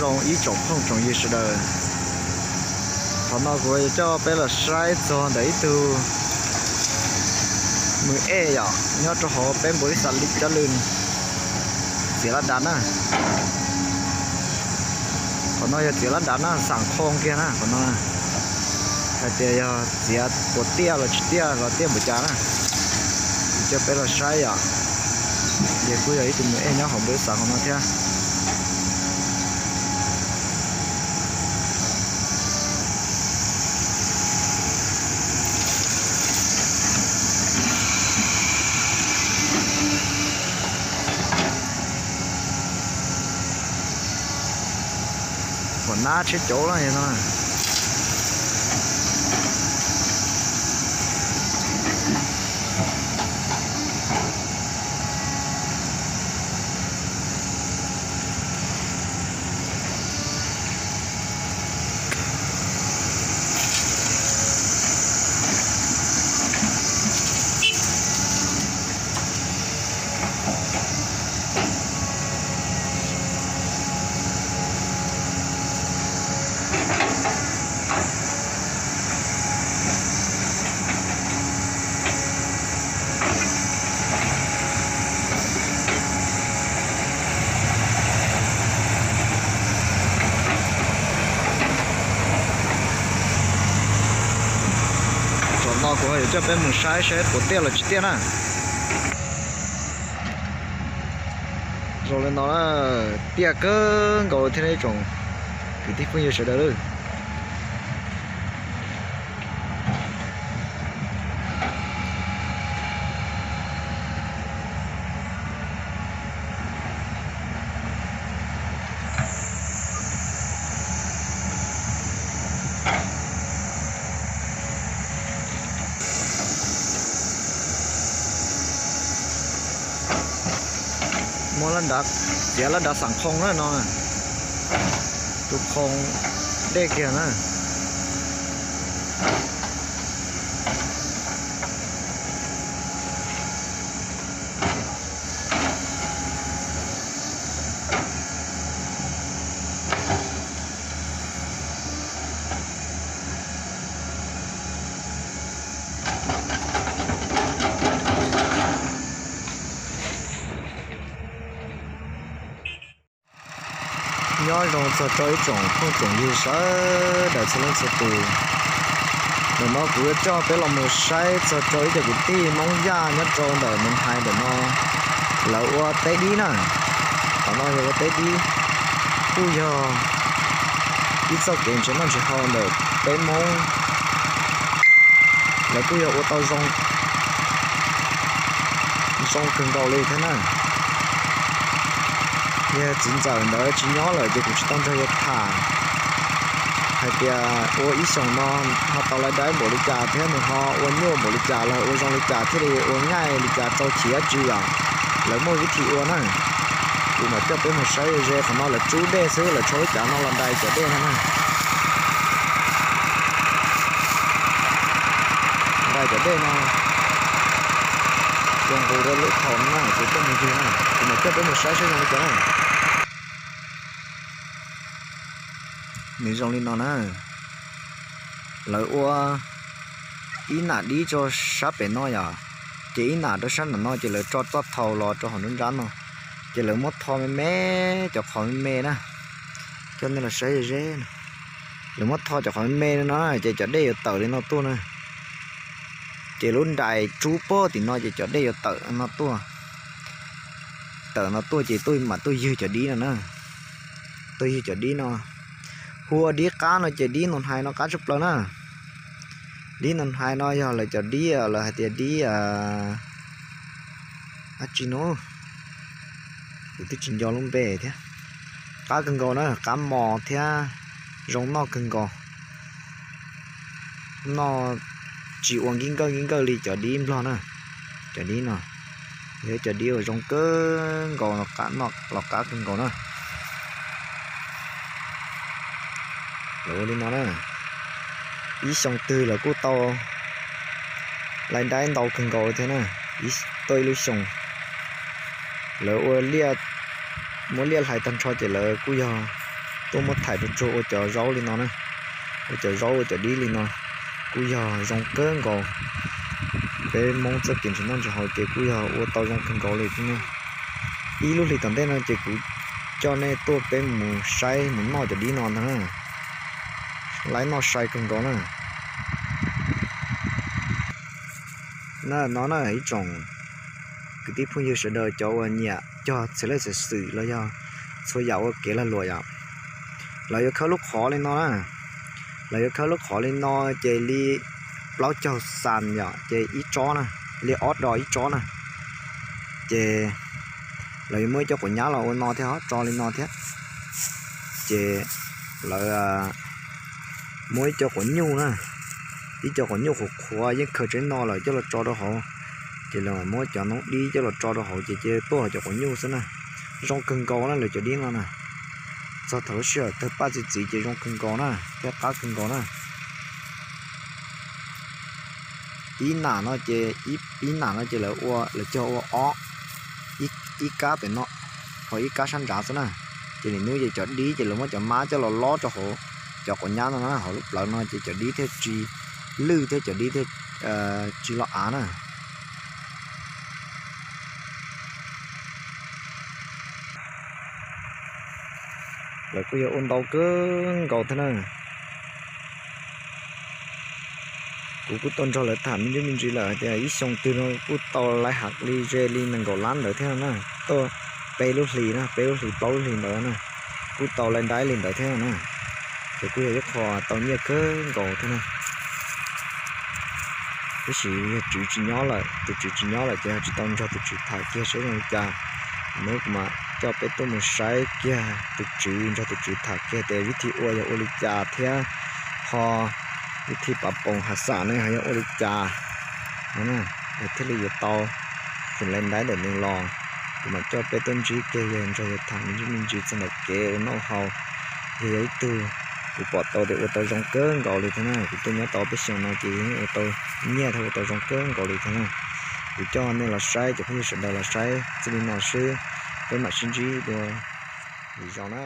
Zoo ib tsoom phooj tsoom ywg sawv daws, qhov no kuv yuav coj peb los saib txog ntawm ib tug mws ej yom, nyob rau hauv peb npau ib xav li cov lw txiav lab dav na. Qhov no yog txiav lab dav na, xam khoo kiag na qhov no. Hais tias yog txiav puas tiaj los tsis tiaj los tiaj npaum cas na, kuv coj peb los saib yom. Ces kuj yog ib tug mws ej nyob hauv npau ib xav hauv no thiab. Pom nab tsheb cauv lawm no. Zaum no kuv yuav coj peb mus saib saib puas tiaj los tsis tiaj na. Zoo li no, tiaj kawg nkaus thiab ib tsoom kwv tij phooj ywg sawv daws lawm. Muab lab dav, txiav lab dav xam khoo na no, tus khoo dej kiag na. Nyob zoo txog rau ib tsoom phooj tsoom ywg sawv daws txhua leej txhua tus. Ntawm no kuv yuav coj peb los mus saib txog rau ib co kwv tij Hmoob Yaj nyob rau ntawm Moos Hais ntawm no, lawv ua teb dib na. Qhov no yog ua teb dib, kuj yog ib txoj kev nrhiav noj nrhiav haus ntawm peb Hmoob. Lawv kuj yog ua tau zoo, zoo kawg nkaus li thiab na. Yog txiv ntxawm ntawd tsis nyob lawm ces kuv tsis tau nrog yawg tham hais tias ua ib xyoos no ho tau lais dais npaum li cas thiab nws ho ua nyuaj npaum li cas los ua zoo li cas thiaj li ua nyaj li cas rau chiv dab tsi yom. Lawv muaj vib thi ua na. Kuv mam coj peb mus saib ze ze, qhov no lawv tsub dej xwb, lawv tshuav lub cav no los ntais cov dej no na. Ntais cov dej no, ces nqus rau lub thaum no na, ces coj mus ywg na, kuv mam coj peb mus saib saib zoo li cas na. Nws zoo li no na, lawv ua ib nam dib rau sab pem no yom, ces ib nam rau sab nram no, ces lawv tso txoj thaum los rau hauv nruab nrab no, ces lawv muab tho me me cov qhov me me na, coj nej los saib ze ze. Lawv muab tho cov qhov me me no, ces cov dej yuav tawm li no tuaj na. Ces lub nrais tsub pog tim no ces cov dej yuav tawm no tuaj, tawm no tuaj ces tuaj mam tuaj ywg cov dib no na. Tuaj ywg cov dib no, hu ua dib qab no ces dib Noo Hais no qab tshaj plaws na. Dib Noo Hais no yog lawv cov dib, lawv hais tias dib dab tsi no, kuv twb tsis nco lub npe thiab. Qab kawg nkaus na, qab mos thiab zoo noj kawg nkaus. Noj tsis ua nkij nkawj nkij nkawj li cov dib Nplog na. Cov dib no yog cov dib uas zoo kawg nkaus, los qab kawg nkaus na. Lawv ua li no na, ib xyoo twg lawv kuj tau lais dais ntau kawg nkaus thiab na. Tau ib lub xyoo lawv ua, muab liaj hlais tag nrho ces lawv kuj yog tuaj muab thaij rau tsuag ua cov zaub li no na, ua cov zaub ua cov dib li no, kuj yog zoo kawg nkaus. Peb Hmoob txoj kev nrhiav noj nrhiav haus ces kuj yog ua tau zoo kawg nkaus li thiab na. Ib lub hlis tom ntej no ces kuv coj nej tuaj peb mus saib mus noj cov dib no ntag na, laiv noj sai kawg nkaus na. Na no na ib tsoom kwv tij phooj ywg sawv daws cov uas nyiam cog txhia leej txhia xwm los yog txhua yam ua kev lag luam yom, lawv yuav khawb lub qhov li no na, lawv yuav khawb lub qhov li no ces li plaub caug xas yom, ces ib tsob na, li ob do ib tsob na, ces lawv yuav muab ib co quav nyab los ua no thiab, tso li no thiab, ces lawv muab ib co quav nyuj na, ib co quav nyuj qhuav qhuav yeej khaws tseeb no lawm coj los tso rau hauv, ces lawv muab cov noob dib coj los tso rau hauv ces cia tuaj cov quav nyuj xwb na. Zoo kawg nkaus na lawv cov dib no na, txog thaum lub sij hawm tawg paj txi txiv ces zoo kawg nkaus na thiab qab kawg nkaus na. Ib nam no ces, ib nam no ces lawv ua, lawv cog ua ob, ib kab pem no, ho ib kab sab nrad xwb na. Ces nim hnub ces cov dib ces lawv muab cov mab coj los lob rau hauv cov quav nyab no na, hauv lub plawv no ces cov dib thiaj tsis lwj thiab cov dib thiaj tsis los av na. Lawv kuj yog ua ntau kawg nkaus thiab na. Kuv kuj tau nrog lawv tham me ntsis me ntsis lawm hais tias ib xyoo twg no kuj tau laiv hav li ze li nees nkaum lab ntawd thiab na, tuaj peb lub hlis na, peb lub hlis plaub lub hlis ntawd na, kuj tau laiv ntaib li ntawd thiab na. Ces kuj yog ib qho tau nyiaj kawg nkaus thiab na. Tab sis yog tswv tsis nyob lawm, tus tswv tsis nyob lawm ces ho tsis tau nrog tus tswv tham kiag seb zoo li cas. Hnub kuv mam coj peb tuaj mus saib kiag tus tswv, nrog tus tswv tham kiag tias vib thi ua yog ua li cas thiab ho vib thi pav poos hav xam ne ho yog ua li cas no na, thiaj li yuav tau phum laiv ntaib ntawm nws los. Kuv mam coj peb tuaj ntsib kiag yawg nrog yawg tham me ntsis me ntsis txog ntawm kev ua noj haus. Yawg yog ib tug kuv pom tau tias ua tau zoo kawg nkaus li thiab na, kuv tuaj nyob tau peb xyoos no ces yeej ua tau nyiaj thiab ua tau zoo kawg nkaus li thiab na. Kuv coj nej los saib, cov phooj ywg sawv daws los saib txij li no xwb, peb mam sib ntsib dua lwm zaus na.